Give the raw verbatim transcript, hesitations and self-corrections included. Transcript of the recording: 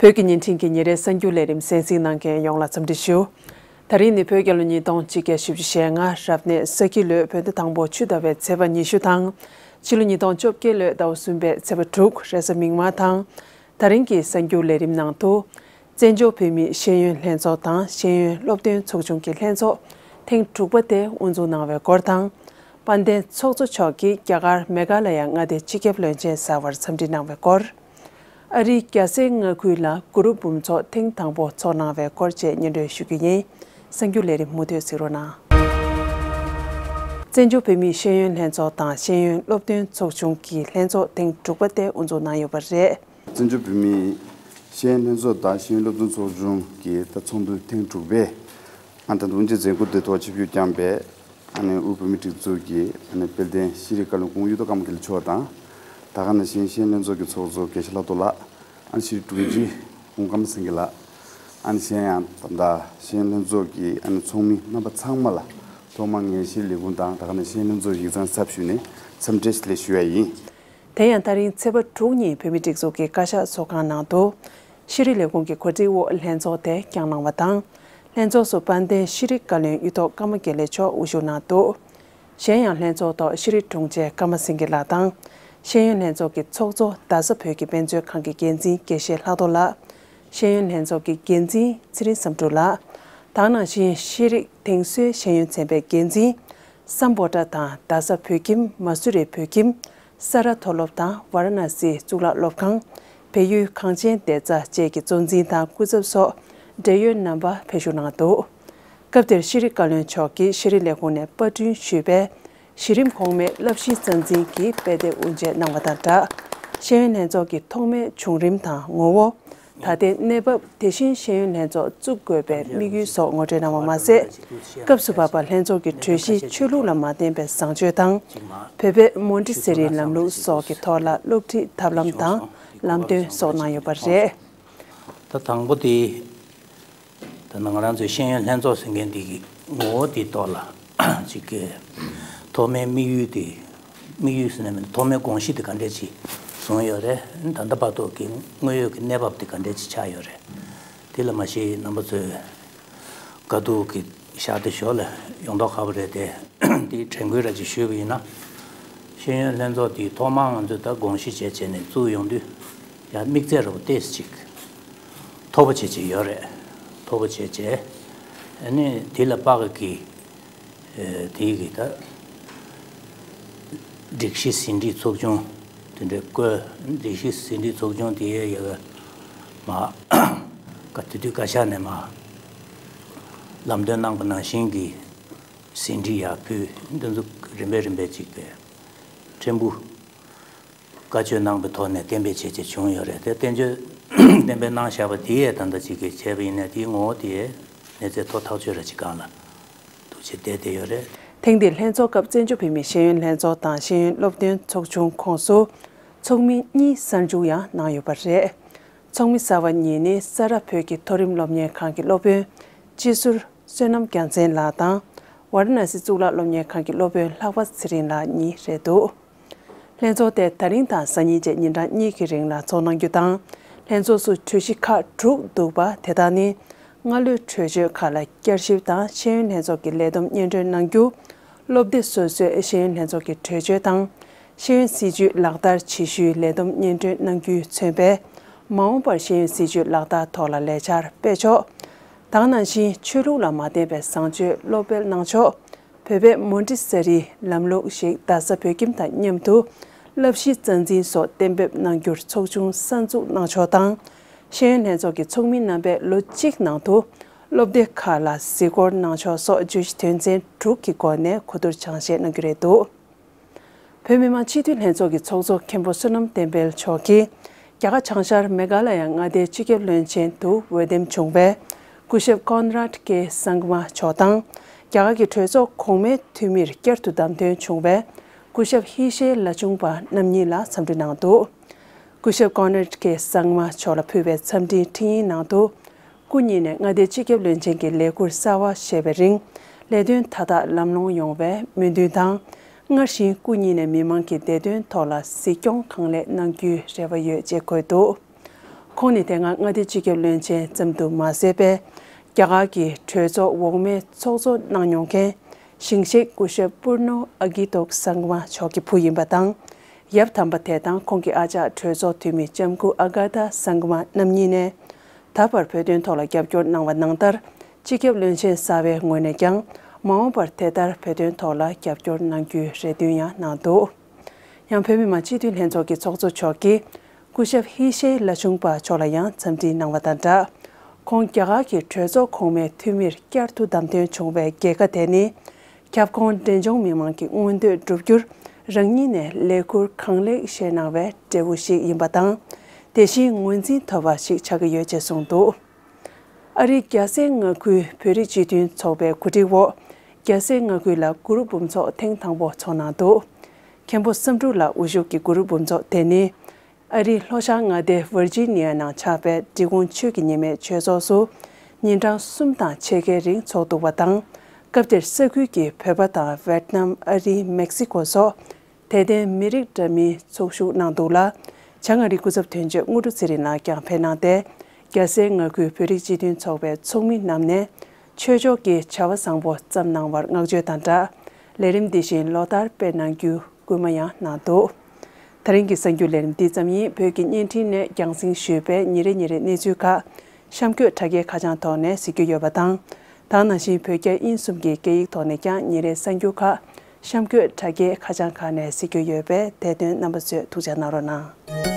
བོད་ཀྱི་བརྙན་འཕྲིན་གྱི་ཉིན་རེའི་གསར་འགྱུར་ལས་རིམ་གསན་གཟིགས་གནང་མཁན་ཡོངས་ལ་འཚམས་འདྲི་ཞུ། ད་རིང་ནི་བོད་རྒྱལ་ལོ་ཉིས་སྟོང་ཆིག་བརྒྱ་བཞི་བཅུ་ཞེ་ལྔ་རབ་གནས་ས་ཁྱི་ལོའི་བོད་ཟླ་དང་པོ་ཆུ་ཟླ་བའི་ཚེས་པ་ཉི་ཤུ་དང་། ཕྱི་ལོ་ཉིས་སྟོང་བཅོ་བརྒྱད་ལོའི་ཟླ་བ་གསུམ་པའི་ཚེས་པ་དྲུག་རེས་གཟའ་མིག་དམར་དང་། ད་རིང་གི་གསར་འགྱུར་ལས་རིམ་ནང་དུ། བཙན་བྱོལ་བོད་མིའི་ཤེས་ཡོན་ལྷན་ཚོགས་དང་ཤེས་ཡོན་སློབ་སྟོན་ཚོགས་ཆུང་གི་ལྷན་ཚོགས་ཐེངས་དྲུག་པ་དེ་དབུ་འཛུགས་གནང་བའི་སྐོར་དང་། དཔལ་ལྡན་ཚོགས་གཙོ་མཆོག་གིས་རྒྱ་གར་མེ་གྷ་ལ་ཡ་མངའ་སྡེའི་སྤྱི་ཁྱབ་བློན་ཆེན་གསར་པར་འཚམས་འདྲི་གནང་བའི་སྐོར། ཨ་རིའི་རྒྱལ་སའི་མངའ་ཁུལ་ལ་གུ་རུ་འབུམ་ཚོགས་ཐེངས་དང་པོ་འཚོགས་གནང་བའི་སྐོར་བཅས་སྙན་སྒྲོན་ཞུ་རྒྱུ་ཡིན། གསར་འགྱུར་ལས་རིམ་མུ་མཐུད་གཟིགས་རོགས་གནང་། བཙན་བྱོལ་བོད་མིའི་ཤེས་ཡོན་ལྷན་ཚོགས་དང་ཤེས་ཡོན་སློབ་སྟོན་ཚོགས་ཆུང་གི་ལྷན་ཚོགས་ཐེངས་དྲུག་པ་དེ་དབུ་འཛུགས་གནང་ཡོད་པ་རེད། བཙན་བྱོལ་བོད་མིའི་ཤེས་ཡོན་ལྷན་ཚོགས་དང་ཤེས་ཡོན་སློབ་སྟོན་ཚོགས་ཆུང་གི་ད་ཚོགས་འདུ་ཐེངས་དྲུག་པས། ཨ་ད་དུང་ཅི་མཛད་སྒོ་དེ་ཐོག་ཆིབས་བསྒྱུར་བསྐྱངས་པའི་ཨ་ནི་དབུས་བོད་མིའི་སྒྲིག་འཛུགས་ཀྱི་ཨ་ནི་དཔལ་ལྡན་ཤེས་རིག་བཀའ་བློན་སྐུ་ངོ་གཡུ་ཐོག་ཀརྨ་དགེ་ལེགས་མཆོག་དང་། ད་ག་ནང་བཞིན་ཤེས་ཡོན་ལྷན་ཚོགས་ཀྱི་ཚོགས་གཙོ་དགེ་བཤེས་ལྷག་རྡོར་ལགས། ཨ་ནི་ཤེས་རིག་དྲུང་ཆེ་སྐུ་ངོ་ཀརྨ་སེང་གེ་ལགས། ཨ་ནི་གཞན་ཡང་ད་ལྟ་ཤེས་ཡོན་ལྷན་ཚོགས་ཀྱི་ཨ་ནི་ཚོགས་མི་རྣམ་པ་ཚང་མ་ལ་ཐོག་མར་ངས་ཤེས་རིག་ལས་ཁུངས་དང་ད་ག་ནང་ཤེས་ཡོན་ལྷན་ཚོགས་ཡིག་ཚང་ཚབ་ཞུས་ནས་འཚམས་འདྲི་ཞུ་ཡ་ཡིན། དེ་ཡང་ད་རིང་ཚེས་པ་དྲུག་ཉིན་བོད་མིའི་སྒྲིག་འཛུགས་ཀྱི་བཀའ་ཤག་ཚོགས་ཁང་ནང་དུ། ཤེས་རིག་ལས་ཁུངས་ཀྱི་གོ་སྒྲིག་འོག་ལྷན་ཚོགས་དེ་བསྐྱངས་གནང་བ་དང་། ལྷན་ཚོགས་སུ་དཔལ་ལྡན་ཤེས་རིག་བཀའ་བློན་གཡུ་ཐོག་ཀརྨ་དགེ་ལེགས་མཆོག་དབུ་བཞུགས་གནང་འདུག་གཞན་ཡང་ལྷན་ཚོགས་ཐོག་ཤེས་རིག་དྲུང་ཆེ་ཀརྨ་སེང་གེ་ལགས་དང་། ཤེས་ཡོན་ལྷན་ཚོགས་ཀྱི་ཚོགས་གཙོ་རྡ་ས་བོད་ཀྱི་དཔེ་མཛོད་ཁང་གི་འགན་འཛིན་དགེ་བཤེས་ལྷག་རྡོར་ལགས། ཤེས་ཡོན་ལྷན་ཚོགས་ཀྱི་འགན་འཛིན་ཚེ་རིང་བསམ་གྲུབ་ལགས། དེ་ནང་བཞིན་ཤེས་རིག་དེང་སྲོལ་ཤེས་ཡོན་ཚན་པའི་འགན་འཛིན། སམ་བྷོ་ཊ་དང་རྡ་ས་བོད་ཁྱིམ། མ་སུ་རི་བོད་ཁྱིམ། ས་རཱ་མཐོ་སློབ་དང་ཝཱ་ར་ཎ་སི་གཙུག་ལག་སློབ་ཁང་། བལ་ཡུལ་གངས་ཅན་བདེ་རྩ་བཅས་ཀྱི་གཙོ་འཛིན་དང་སྐུ་ཚབ་སོགས་འབྲེལ་ཡོད་རྣམ་པ་ཕེབས་ཞུགས་གནང་འདུག་སྐབས་དེར་ཤེས་རིག་བཀའ་བློན་མཆོག་གིས་ཤེས་རིག་ལས་ཁུངས་ནས་པར་སྐྲུན་ཞུས་པའི་གཞི་རིམ་གོང་མའི་བསླབ་གཞིའི་རྩ་འཛིན་གྱི་དཔེ་དེབ་དབུ་འབྱེད་གནང་བ་དང་སྦྲགས། ཤེས་ཡོན་ལྷན་ཚོགས་ཀྱི་ཐོག་མའི་བྱུང་རིམ་དང་ངོ་བོ། ད་ལྟའི་གནས་བབ། དེ་བཞིན་ཤེས་ཡོན་ལྷན་ཚོགས་བཙུགས་དགོས་པའི་དམིགས་ཡུལ་སོགས་ངོ་སྤྲོད་གནང་བ་མ་ཟད། སྐབས་སུ་བབས་པ་ལྷན་ཚོགས་ཀྱི་གྲོས་གཞི་ཆོས་ལུགས་ལ་མ་བརྟེན་པའི་བཟང་སྤྱོད་དང་། བོད་པའི་མོན་གྲི་ཟེར་བའི་ལམ་ལུགས་སོགས་ཀྱི་ཐོག་ལ་སློབ་ཁྲིད་ཐབས་ལམ་དང་ལམ་སྟོན་སོགས་གནང་ཡོད་པ་རེད། ད་དང་པོ་དེ། ད་ང་རང་ཚོའི་ཤེས་ཡོན་ལྷན་ཚོགས་ཟེར་མཁན་འདི་གི་ངོ་བོ་དེའི་ཐོག་ལ་ཅིག་གི་ཐོག་མའི་དམིགས་ཡུལ་དེ། དམིགས་ཡུལ་ཟེར་ན་མིན། ཐོག་མའི་དགོངས་གཞི་དེ་ག་འདྲས་ཅིག་བཟུང་ཡོད་རེད། ད་ལྟ་བར་དུ་གི་དངོས་ཡོད་ཀྱི་གནས་བབ་དེ་ག་འདྲས་ཅིག་ཆགས་ཡོད་རེད། དེ་ལ་མ་གཞི་རྣམ་པ་ཚོས་དཀའ་སྡུག་གི་ཞག་དེ་ཞོར་ལ་ཡོང་མདོག་ཁ་པོ་རེད་དེ། དེའི་དྲན་སྐུལ་ར་ཅིག་ཞུས་པ་ཡིན་ན། ཤེས་ཡོན་ལྷན་ཚོགས་དེ་ཐོག་མར་ང་ཚོས་ད་དགོངས་གཞི་བྱས་བྱས་ནས་བཙུགས་ཡོང་དུས། ཡང་དམིགས་ཚད་ར་བ་ཏོག་ཙམ་ཅིག་མཐོ་པོ་བྱས་བྱས་ཡོད་རེད། མཐོ་པོ་བྱས་བྱས། ཨ་ནི་དེ་ལ་དཔག་གི། ཨེ། དེའི་གི་ད་སྒྲིག་གཞི་ཟིན་བྲིས་ཚོགས་ཆུང་དེ་འདྲ་བཀོད། སྒྲིག་གཞི་ཟིན་བྲིས་ཚོགས་ཆུང་དེའི་ཡ་གི་མ་ག་དེ་དུས་བཀའ་ཤག་ནས་མ་ལམ་སྟོན་གནང་པ་ནང་བཞིན་གྱི་ཟིན་བྲིས་ཡར་ཕུལ། འདི་ཚོ་རིམ་པས་རིམ་པས་ཅིག་གི་ཕྲན་བུ། བཀའ་ཆོས་གནང་པའི་ཐོག་ནས་གཏན་འབེབས་བྱས་བྱས་བྱུང་ཡོད་རེད་དེ། བསྟན་བཅོས་གཏན་འབེབས་གནང་བཞག་པ་དེ་ཡས་ད་ལྟ་ཅིག་གི་བྱས་པ་ཡིན་ན་དེའི་ངོ་བོ་དེ་ཡས་གནས་ཚད་ཐོག་ཐག་ཆོད་ར་ཅིག་སྒང་ལ་འདུག་བྱས་བསྡད་བསྡད་ཡོད་རེད། ཐེངས་འདིའི་ལྷན་ཚོགས་སྐབས་བཙན་བྱོལ་བོད་མིའི་ཤེས་ཡོན་ལྷན་ཚོགས་དང་ཤེས་ཡོན་སློབ་སྟོན་ཚོགས་ཆུང་ཁོངས་སུ་ཚོགས་མི་གཉིས་གསར་འཇུག་ཡང་གནང་ཡོད་པ་རེད། ཚོགས་མི་གསར་པ་གཉིས་ནི་ས་རཱ་བོད་ཀྱི་མཐོ་རིམ་སློབ་གཉེར་ཁང་གི་སློབ་དཔོན་སྤྱི་ཟུར་བསོད་ནམས་རྒྱལ་མཚན་ལགས་དང་། ཝཱ་ར་ཎ་སི་གཙུག་ལག་སློབ་གཉེར་ཁང་གི་སློབ་དཔོན་ལྷག་པ་ཚེ་རིང་ལགས་གཉིས་རེད་འདུག་ལྷན་ཚོགས་དེ་ད་རིང་དང་གཟའ་ཉིན་བཅས་ཉིན་གྲངས་གཉིས་ཀྱི་རིང་ལ་ཚོགས་གནང་རྒྱུ་དང་། ལྷན་ཚོགས་སུ་གྲོས་གཞི་ཁག་དྲུག་འདུག་པ་དེ་དག་ནི། སྔ་ལོའི་གྲོས་ཆོད་ཁག་ལ་བསྐྱར་ཞིབ་དང་། ཤེས་ཡོན་ལྷན་ཚོགས་ཀྱི་ལས་བསྡོམས་སྙན་སྒྲོན་གནང་རྒྱུ། སློབ་སྡེ་སོ་སོས་ཤེས་ཡོན་ལྷན་ཚོགས་ཀྱི་གྲོས་ཆོད་དང་། ཤེས་ཡོན་སྲིད་བྱུས་ལག་བསྟར་བྱེད་ཤུལ་ལས་བསྡོམས་སྙན་སྒྲོན་གནང་རྒྱུས་མཚོན་པའི། མ་འོངས་པར་ཤེས་ཡོན་སྲིད་བྱུས་ལག་བསྟར་ཐོག་ལ་ལས་འཆར་སྤེལ་ཕྱོགས། དེ་ནང་བཞིན་ཆོས་ལུགས་ལ་མ་བརྟེན་པའི་བཟང་སྤྱོད་སློབ་སྤེལ་གནང་ཕྱོགས། བོད་པའི་མོན་གྲི་ཟ་རིའི་ལམ་ལུགས་ཤིག་རྡ་ས་བོད་ཁྱིམ་དང་མཉམ་དུ་བསླབ་གཞིའི་རྩ་འཛིན་སོགས་གཏན་འབེབས་གནང་རྒྱུར་ཚོགས་ཆུང་གསར་འཛུགས་གནང་ཕྱོགས་དང་། ཤེས་ཡོན་ལྷན་ཚོགས་ཀྱི་ཚོགས་མི་རྣམ་པས་ལོ་གཅིག་ནང་དུ་སློབ་སྡེ་ཁག་ལ་གཟིགས་སྐོར་གནང་ཕྱོགས་སོགས་བརྗོད་གཞི་དོན་ཚན་དྲུག་གི་སྒོ་ནས་གོ་བསྡུར་སྦྱང་བཤད་གནང་རྒྱུ་རེད་འདུག་བོད་མི་མང་སྤྱི་འཐུས་ལྷན་ཚོགས་ཀྱི་ཚོགས་གཙོ་མཁན་པོ་བསོད་ནམས་བསྟན་འཕེལ་མཆོག་གིས། རྒྱ་གར་བྱང་ཤར་མེ་གྷ་ལ་ཡ་མངའ་སྡེའི་སྤྱི་ཁྱབ་བློན་ཆེན་དུ་འོས་འདེམས་བྱུང་བའི་སྐུ་ཞབས་ཀོན་རཱད་ཀེ་སང་མ་མཆོག་དང་། རྒྱ་གར་གྱི་གྲོས་ཚོགས་གོང་མའི་འཐུས་མིར་བསྐྱར་དུ་བདམས་ཐོན་བྱུང་བའི་སྐུ་ཞབས་ཧི་ཤེ་ལ་ཆུང་པ་རྣམ་གཉིས་ལ་འཚམས་འདྲི་གནང་འདུག་སྐུ་ཞབས་ཀོན་རཱད་ཀེ་སང་མ་མཆོག་ལ་ཕུལ་བའི་འཚམས་འདྲིའི་འཕྲིན་ཡིག་ནང་དུ། སྐུ་ཉིད་ནས་མངའ་སྡེའི་སྤྱི་ཁྱབ་བློན་ཆེན་གྱི་ལས་ཁུར་གསར་བ་བཞེས་པའི་རིང་ལས་དོན་མཐའ་དག་ལམ་ལྷོང་ཡོང་བའི་སྨོན་འདུན་དང་། སྔར་བཞིན་སྐུ་ཉིད་ནས་མི་མང་གི་བདེ་དོན་ཐོག་ལ་གཟིགས་སྐྱོང་གང་ལེགས་གནང་རྒྱུའི་རེ་བ་ཡོད་ཅེས་འཁོད་འདུག་ཁོང་ནི་དེ་སྔ་མངའ་སྡེའི་སྤྱི་ཁྱབ་བློན་ཆེན་ཙམ་དུ་མ་ཟད་པའི་རྒྱ་གར་གྱི་གྲོས་ཚོགས་འོག་མའི་ཚོགས་གཙོ་གནང་མྱོང་མཁན་ཞིང་གཤེགས་སྐུ་ཞབས་པུར་ནོ་ཨ་གི་ཏོག་སང་མ་མཆོག་གི་བུ་ཡིན་པ་དང་། ཡབ་དམ་པ་དེ་དང་ཁོང་གི་ཨ་ཅག་གྲོས་ཚོགས་འཐུས་མི་ལྕམ་སྐུ་ཨ་ག་ཐ་སང་མ་རྣམ་གཉིས་ནས་ད་བར་བོད་དོན་ཐོག་ལ་རྒྱབ་སྐྱོར་གནང་བ་ནང་ལྟར། སྤྱི་ཁྱབ་བློན་ཆེན་གསར་བའི་ངོས་ནས་ཀྱང་མ་འོངས་པར་དེ་ལྟར་བོད་དོན་ཐོག་ལ་རྒྱབ་སྐྱོར་གནང་རྒྱུའི་རེ་འདུན་ཡང་གནང་འདུག་ཡང་བོད་མི་མང་སྤྱི་འཐུས་ལྷན་ཚོགས་ཀྱི་ཚོགས་གཙོ་མཆོག་གིས་སྐུ་ཞབས་ཧི་ཤེ་ལ་ཆུང་པ་མཆོག་ལ་ཡང་འཚམས་འདྲི་གནང་བ་དང་སྦྲགས། ཁོང་རྒྱ་གར་གྱི་གྲོས་ཚོགས་གོང་མའི་འཐུས་མིར་བསྐྱར་དུ་བདམས་ཐོན་བྱུང་བའི་རྒྱལ་ཁ་དེ་ནི། ཁྱབ་ཁོངས་འབྲས་ལྗོངས་མི་མང་གི་མངོན་འདོད་བསྒྲུབ་རྒྱུར་རང་ཉིད་ནས་ལས་འཁུར་གང་ལེགས་བཞེས་གནང་བའི་འབྲས་བུ་ཞིག་ཡིན་པ་དང་། དེ་བཞིན་ངོས་འཛིན་ཐོབ་པ་ཞིག་ཆགས་ཀྱི་ཡོད་ཅེས་གསུངས་འདུག་ཨ་རིའི་རྒྱ་སེ་མངའ་ཁུལ་བོད་རིགས་སྤྱི་མཐུན་ཚོགས་པའི་གོ་སྒྲིག་འོག་རྒྱ་སེ་མངའ་ཁུལ་ལ་གུ་རུབ་འབུམ་ཚོགས་ཐེངས་དང་པོ་འཚོགས་གནང་འདུག་མཁན་པོ་བསམ་འགྲུབ་ལགས་དབུ་བཞུགས་ཀྱི་གུ་རུབ་འབུམ་ཚོགས་དེ་ནི། ཨ་རིའི་ལྷོ་ཤར་མངའ་སྡེ་ཝར་ཇི་ནི་ཡ་ནང་ཆགས་པའི་འབྲི་གུང་ཆོས་ཀྱི་ཉི་མའི་ཆོས་ཚོགས་སུ་ཉིན་གྲངས་གསུམ་དང་ཕྱེད་ཀའི་རིང་འཚོགས་འདུག་པ་དང་། སྐབས་དེར་ས་ཁུལ་གྱི་བོད་པ་དང་ཝེད་ནམ། ཨ་རི། མེག་སི་ཀོ་སོགས་དད་ལྡན་མི་རིགས་འདྲ་མིན་ཚོགས་ཞུགས་གནང་འདུག་ལ། བྱང་ཨ་རིའི་སྐུ་ཚབ་དོན་གཅོད་དངོས་གྲུབ་ཚེ་རིང་ལགས་ཀྱང་ཕེབས་གནང་སྟེ། རྒྱ་སེ་མངའ་ཁུལ་བོད་རིགས་སྤྱི་མཐུན་ཚོགས་པའི་ཚོགས་མི་རྣམས་ནས་ཆོས་ཕྱོགས་ཀྱི་བྱ་བ་བཟང་པོ་བརྩམས་གནང་བར་བསྔགས་བརྗོད་དང་སྦྲགས། ལས་རིམ་འདི་བཞིན་ལོ་ལྟར་སྤེལ་གནང་རྒྱུ་སྐུལ་མ་ཡང་གནང་འདུག་དེ་རིང་གི་གསར་འགྱུར་ལས་རིམ་འདི་ཙམ་ཡིན། བོད་ཀྱི་བརྙན་འཕྲིན་ནས་རྒྱང་སྲིང་ཞུས་པའི་ཉིན་རེ་ཉིན་རེའི་གནས་ཚུལ་ཁག་གཤམ་འཁོད་དྲ་རྒྱའི་ཁ་བྱང་ཐོག་ནས་གཟིགས་རྒྱུ་ཡོད་པ་དང་། ད་ག་ནང་བཞིན་བོད་རྒྱ་དབྱིན་གསུམ་གྱི་སྐད་ཡིག་ཐོག་ནས་ཀྱང་ཉིན་རེའི་གསར་འགྱུར་ཁག་གཤམ་འཁོད་དྲ་རྒྱའི་ཁ་བྱང་ཁག་ནས་གཟིགས་རྒྱུ་ཡོད་པས། དེ་དོན་རྣམ་པ་ཚོས་ཐུགས་འཇགས་གནང་རོགས་གནང་།